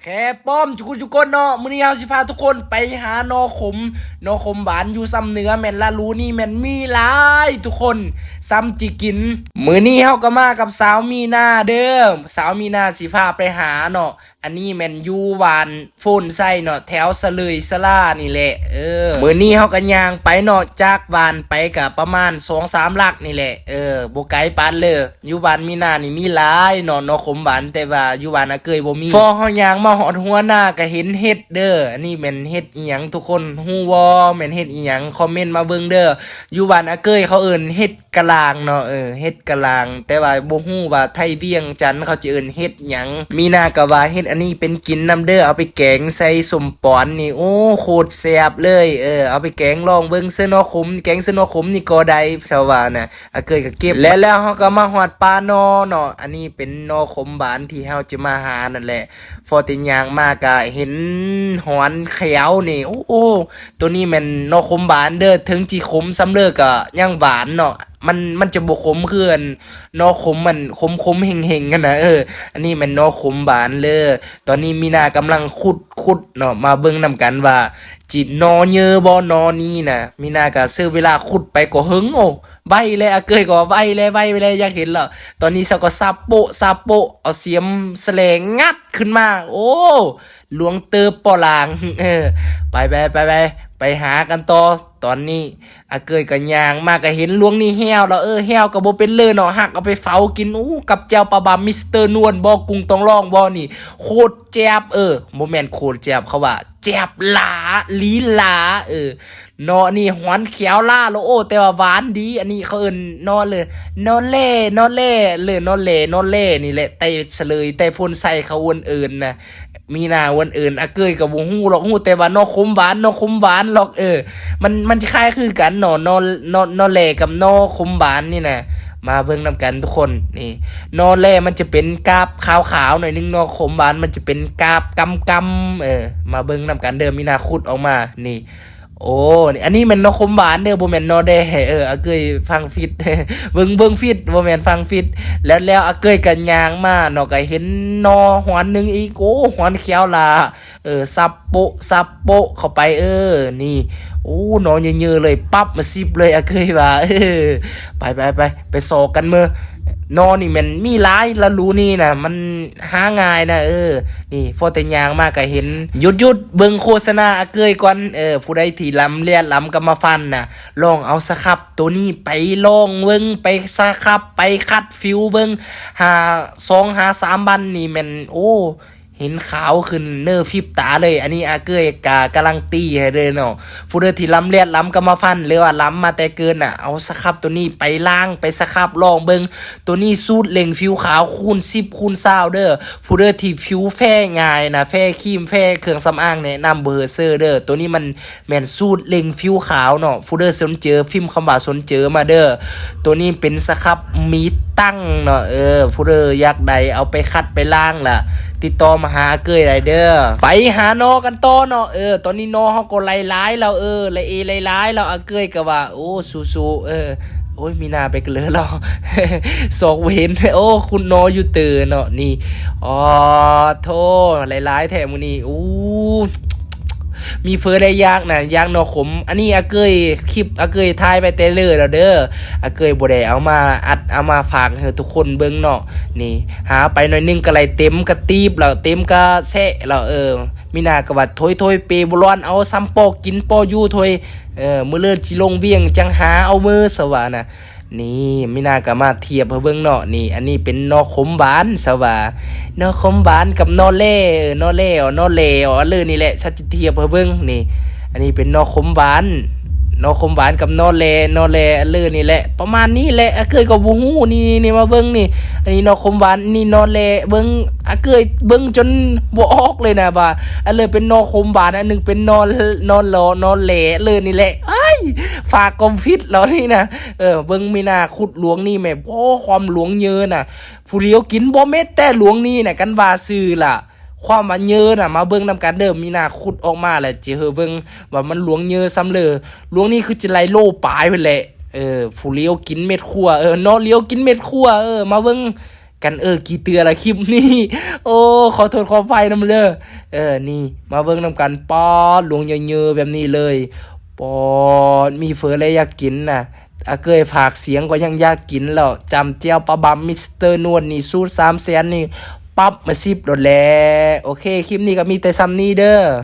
ແຄປ້ອມທຸກຄົນເນາະ. ມື້ນີ້ເຮົາຊິພາທຸກຄົນໄປຫາໜໍ່ຂົມ, ໜໍ່ຂົມຫວານຢູ່ຊຳເໜືອແມ່ນລະ ລະດູນີ້ແມ່ນມີຫຼາຍທຸກຄົນ, ຊຳຈິກິນ. ມື້ນີ້ເຮົາກໍມາກັບສາວມີນາເດີ, ສາວມີນາຊິພາໄປຫາເນາະ. ອັນນີ້ແມ່ນຢູ່ບ້ານໂພນໄຊເນາະ ແຖວສະເຫຼີຍສະຫຼານີ້ແຫຼະ. ເອີ ມື້ນີ້ເຮົາກໍຍ່າງໄປເນາະ, ຈາກບ້ານໄປກໍປະມານສອງສາມຫຼັກນີ້ແຫຼະ. ເອີ ບໍ່ໄກປານເລີ. ຢູ່ບ້ານມີນານີ້ມີຫຼາຍເນາະ ໜໍ່ຂົມຫວານ, ແຕ່ວ່າຢູ່ບ້ານອາເກີຍບໍ່ມີ. ພໍເຮົາຍ່າງມາຮອດຫົວນາກໍເຫັນເຫັດເດີ. ອັນນີ້ແມ່ນເຫັດອີ່ຫຍັງ ທຸກຄົນຮູ້ບໍ່ ແມ່ນເຫັດອີ່ຫຍັງ? ຄອມເມັນມາເບິ່ງເດີ. ຢູ່ບ້ານອາເກີຍເຂົາເອີ້ນເຫັດກະລາງເນາະ, ເອີ ເຫັດກະລາງ, ແຕ່ວ່າບໍ່ຮູ້ວ່າໄທວຽງຈັນເຂົາຈະເອີ້ນເຫັດຫຍັງ. ມີນາກໍວ່າເຫັດອັນນີ້ເປັນກິນນຳເດີ, ເອົາໄປແກງໃສ່ສົ້ມປອນນີ້ ໂອ້ ໂຄດແຊບເລີຍ. ເອີ ເອົາໄປແກງລອງເບິ່ງໃສ່ໜໍ່ຂົມ, ແກງໃສ່ໜໍ່ຂົມນີ້ກໍໄດ້ ເຂົາວ່ານະ. ອາເກີຍກໍເກັບ ແລ້ວ ແລ້ວເຮົາກໍມາຮອດປ່າໜໍ່ເນາະ. ອັນນີ້ເປັນໜໍ່ຂົມຫວານທີ່ເຮົາຈະມາຫານັ້ນແຫຼະ. ພໍແຕ່ຍ່າງມາກໍເຫັນຮອນຂຽວນີ້ ໂອ້ ໂຕນີ້ແມ່ນໜໍ່ຂົມຫວານເດີ, ເຖິງຊິຂົມສ່ຳເລີກໍຍັງຫວານເນາະ. ມັນ ມັນຈະບໍ່ຂົມຄືອັນໜໍ່ຂົມ ມັນຂົມໆເຫັງໆຫັ້ນນະ. ເອີ ອັນນີ້ແມ່ນໜໍ່ຂົມຫວານເດີ. ຕອນນີ້ມີນາກຳລັງຂຸດ ຂຸດເນາະ, ມາເບິ່ງນຳກັນວ່າຊິໜໍ່ເຍີບໍ່ ໜໍ່ນີ້ນະ. ມີນາກໍໃຊ້ເວລາຂຸດໄປກໍເຫິງ ໂອ້ ໄວແລ້ວ ອາເກີຍກໍວ່າໄວແລ້ວ ໄວແລ້ວ ຢາກເຫັນແລ້ວ. ຕອນນີ້ເຂົາກໍສັບໂປະ ສັບໂປະ ເອົາສຽມສະແຫຼງງັດຂຶ້ນມາ. ໂອ້ ຫຼວງເຕີບປໍຫຼາງ. ເອີ ໄປ ໄປ ໄປ ໄປ ໄປຫາກັນຕໍ່. ຕອນນີ້ອາເກີຍກໍຍ່າງມາ ກໍເຫັນຫຼວງນີ້ແຫ້ວແລ້ວ. ເອີ ແຫ້ວກໍບໍ່ເປັນເລີເນາະ, ຫັກເອົາໄປເຝົ້າກິນ. ໂອ້ ກັບແຈ່ວປາບາ ມິສເຕີນວນບໍ່ ກຸ້ງຕ້ອງລອງບໍ່ນີ້ ໂຄດແຈບ. ເອີ ບໍ່ແມ່ນໂຄດແຈບ ເຂົາວ່າແຈບຫຼາ ຫຼີຫຼາ. ເອີ ເນາະ ອັນນີ້ຮອນຂຽວຫຼາໂລ. ໂອ້ ແຕ່ວ່າຫວານດີ. ອັນນີ້ເຂົາເອີ້ນເນາະເລີ ເນາະແຫຼ ເນາະແຫຼ ເລີ ເນາະແຫຼ ເນາະແຫຼນີ້ແຫຼະ. ແຕ່ສະເຫຼີຍ ແຕ່ໂພນໄຊເຂົາເອີ້ນນະ. ມີນາເອີ້ນ ອາເກີຍກໍບໍ່ຮູ້ຫຼອກ, ຮູ້ແຕ່ວ່າໜໍ່ຂົມຫວານ ໜໍ່ຂົມຫວານຫຼອກ. ເອີ ມັນ ມັນຄ້າຍຄືກັນເນາະ ໜໍ່ ໜໍ່ ໜໍ່ແຫຼກັບໜໍ່ຂົມຫວານນີ້ນະ. ມາເບິ່ງນຳກັນທຸກຄົນ. ນີ້ ໜໍ່ແຫຼມັນຈະເປັນກາບຂາວໆໜ້ອຍໜຶ່ງ, ໜໍ່ຂົມຫວານມັນຈະເປັນກາບກຳໆ. ເອີ ມາເບິ່ງນຳກັນເດີ. ມີນາຂຸດອອກມານີ້. ໂອ້ ອັນນີ້ແມ່ນໜໍ່ຂົມຫວານເດີ ບໍ່ແມ່ນໜໍ່ແດ່. ເອີ ອາເກີຍຟັງຜິດ ເບິ່ງ ເບິ່ງຜິດ ບໍ່ແມ່ນຟັງຜິດ. ແລ້ວ ແລ້ວອາເກີຍກໍຍ່າງມາເນາະ ກໍເຫັນໜໍ່ຮອນໜຶ່ງອີກ. ໂອ້ ຮອນຂຽວຫຼາ. ເອີ ສັບໂປະ ສັບໂປະເຂົ້າໄປ. ເອີ ນີ້ ໂອ້ ໜໍ່ເຍີໆເລີຍ ປັບມາສິບເລີຍ ອາເກີຍວ່າ. ເອີ ໄປ ໄປ ໄປ ໄປຊອກກັນເບິ່ງ. ໜໍ່ນີ້ແມ່ນມີຫຼາຍ ລະດູນີ້ນະ ມັນຫາງ່າຍນະ. ເອີ ນີ້ ພໍແຕ່ຍ່າງມາກໍເຫັນ. ຢຸດໆ ເບິ່ງໂຄສະນາອາເກີຍກ່ອນ. ເອີ ຜູ້ໃດທີ່ລຳແລດລຳກຳມະພັນນະ ລອງເອົາສະຄັບໂຕນີ້ໄປລອງເບິ່ງ ໄປສະຄັບ ໄປຂັດຜິວເບິ່ງ ຫາ ສອງຫາສາມວັນນີ້ແມ່ນ ໂອ້ ເຫັນຂາວຂຶ້ນເນີ ພິບຕາເລີຍ. ອັນນີ້ອາເກີຍກະກາລັນຕີໃຫ້ເລີຍເນາະ. ຜູ້ໃດທີ່ລຳແລດລຳກຳມະພັນ ຫຼືວ່າລຳມາແຕ່ເກີນນະ ເອົາສະຄັບໂຕນີ້ໄປລ້າງ ໄປສະຄັບລອງເບິ່ງ. ໂຕນີ້ສູດເລັ່ງຜິວຂາວຄູນສິບຄູນຊາວເດີ. ຜູ້ໃດທີ່ຜິວແຟງ່າຍນະ ແຟຄຣີມ ແຟເຄື່ອງສຳອາງ ແນະນຳເບີເຊີເດີ. ໂຕນີ້ມັນ ແມ່ນສູດເລັ່ງຜິວຂາວເນາະ. ຜູ້ເດີສົນເຈີ ພິມຄຳວ່າສົນເຈີມາເດີ. ໂຕນີ້ເປັນສະຄັບມີຕັງເນາະ. ເອີ ຜູ້ເດີຢາກໄດ້ເອົາໄປຂັດໄປລ້າງລະ ຕິດຕໍ່ມາຫາເກີຍໄດ້ເດີ. ໄປຫາໜໍ່ກັນຕໍ່ເນາະ. ເອີ ຕອນນີ້ໜໍ່ເຮົາກໍຫຼາຍໆແລ້ວ. ເອີ ລະເອຫຼາຍໆແລ້ວ. ອາເກີຍກໍວ່າ ໂອ້ ສູ້ໆ. ເອີ ໂອ້ຍ ມີໜ້າໄປກະເລີລາວ ສອກບໍ່ເຫັນ. ໂອ້ ຂຸດໜໍ່ຢູ່ເຕີເນາະນີ້. ອໍ ໂທ້ ຫຼາຍໆແທ້ມື້ນີ້. ໂອ້ ມີເຟີໄດ້ຢາກນະ ຢາກໜໍ່ຂົມ. ອັນນີ້ອາເກີຍ ຄລິບອາເກີຍຖ່າຍໄວ້ແຕ່ເລີແລ້ວເດີ. ອາເກີຍບໍ່ໄດ້ເອົາມາອັດ ເອົາມາຝາກໃຫ້ທຸກຄົນເບິ່ງເນາະ. ນີ້ ຫາໄປໜ້ອຍໜຶ່ງກໍໄລ່ເຕັມກະຕີບແລ້ວ ເຕັມກະແຊະແລ້ວ. ເອີ ມີໜ້າກໍວ່າ ໂທ້ຍໆ ເປບໍ່ລອນ ເອົາຊຳພໍກິນພໍຢູ່ໂທ້ຍ. ເອີ ມື້ເລີດຊິລົງວຽງ ຈັ່ງຫາເອົາເມີ ສະວ່ານະ. ນີ້ ມີນາກໍມາທຽບໃຫ້ເບິ່ງເນາະ. ນີ້ ອັນນີ້ເປັນໜໍ່ຂົມຫວານ ສະວ່າ ໜໍ່ຂົມຫວານກັບໜໍ່ແຫຼ ເອີ ໜໍ່ແຫຼ ໜໍ່ແຫຼ ເລີນີ້ແຫຼະ ສັດຈະທຽບໃຫ້ເບິ່ງ. ນີ້ ອັນນີ້ເປັນໜໍ່ຂົມຫວານ ໜໍ່ຂົມຫວານກັບໜໍ່ແຫຼ ໜໍ່ແຫຼ ເລີນີ້ແຫຼະ ປະມານນີ້ແຫຼະ. ອາເກີຍກໍບໍ່ຮູ້. ນີ້ ນີ້ ນີ້ ມາເບິ່ງນີ້ ອັນນີ້ໜໍ່ຂົມຫວານ ນີ້ໜໍ່ແຫຼ. ເບິ່ງ ອາເກີຍເບິ່ງຈົນບໍ່ອອກເລີຍນະວ່າ ອັນເລີເປັນໜໍ່ຂົມຫວານ ອັນໜຶ່ງເປັນໜໍ່ ໜໍ່ຫຼໍ ໜໍ່ແຫຼ ເລີນີ້ແຫຼະ. ອ້າຍ ຝາກຄວາມຜິດເລີນີ້ນະ. ເອີ ເບິ່ງມີນາຂຸດຫຼວງນີ້ແມ່ ໂອ້ ຄວາມຫຼວງເຍີນະ ຜູ້ຫຼຽວກິນບໍ່ເມັດແຕ່ຫຼວງນີ້ນະ ກັນວ່າຊື່ລະ ຄວາມວ່າເຍີນະ. ມາເບິ່ງນຳກັນເດີ ມີນາຂຸດອອກມາແລ້ວ ຈະເຮີເບິ່ງວ່າມັນຫຼວງເຍີສ່ຳເລີ. ຫຼວງນີ້ຄືຈະໄດ້ໂລປາຍພຸ້ນແຫຼະ. ເອີ ຜູ້ຫຼຽວກິນເມັດຂົ້ວ ເອີ ໜໍ່ຫຼຽວກິນເມັດຂົ້ວ. ເອີ ມາເບິ່ງ ກັນ ເອີ ກີ່ເທື່ອລະຄລິບນີ້ ໂອ້ ຂໍໂທດຂໍອະໄພນຳເດີ. ເອີ ນີ້ ມາເບິ່ງນຳກັນ ປາດ ຫຼວງເຍີໆແບບນີ້ເລີຍ. ປາດ ມີເຝີແລ້ວຢາກກິນນະ. ອາເກີຍ ພາກສຽງກໍຍັງຢາກກິນແລ້ວ. ຈ້ຳແຈ່ວປາບຳມິສເຕີນວດນີ້ ສູດສາມແສນນີ້ ປັບມາສິບໂລດແຫຼະ. ໂອເຄ ຄລິບນີ້ກໍມີແຕ່ສ່ຳນີ້ເດີ.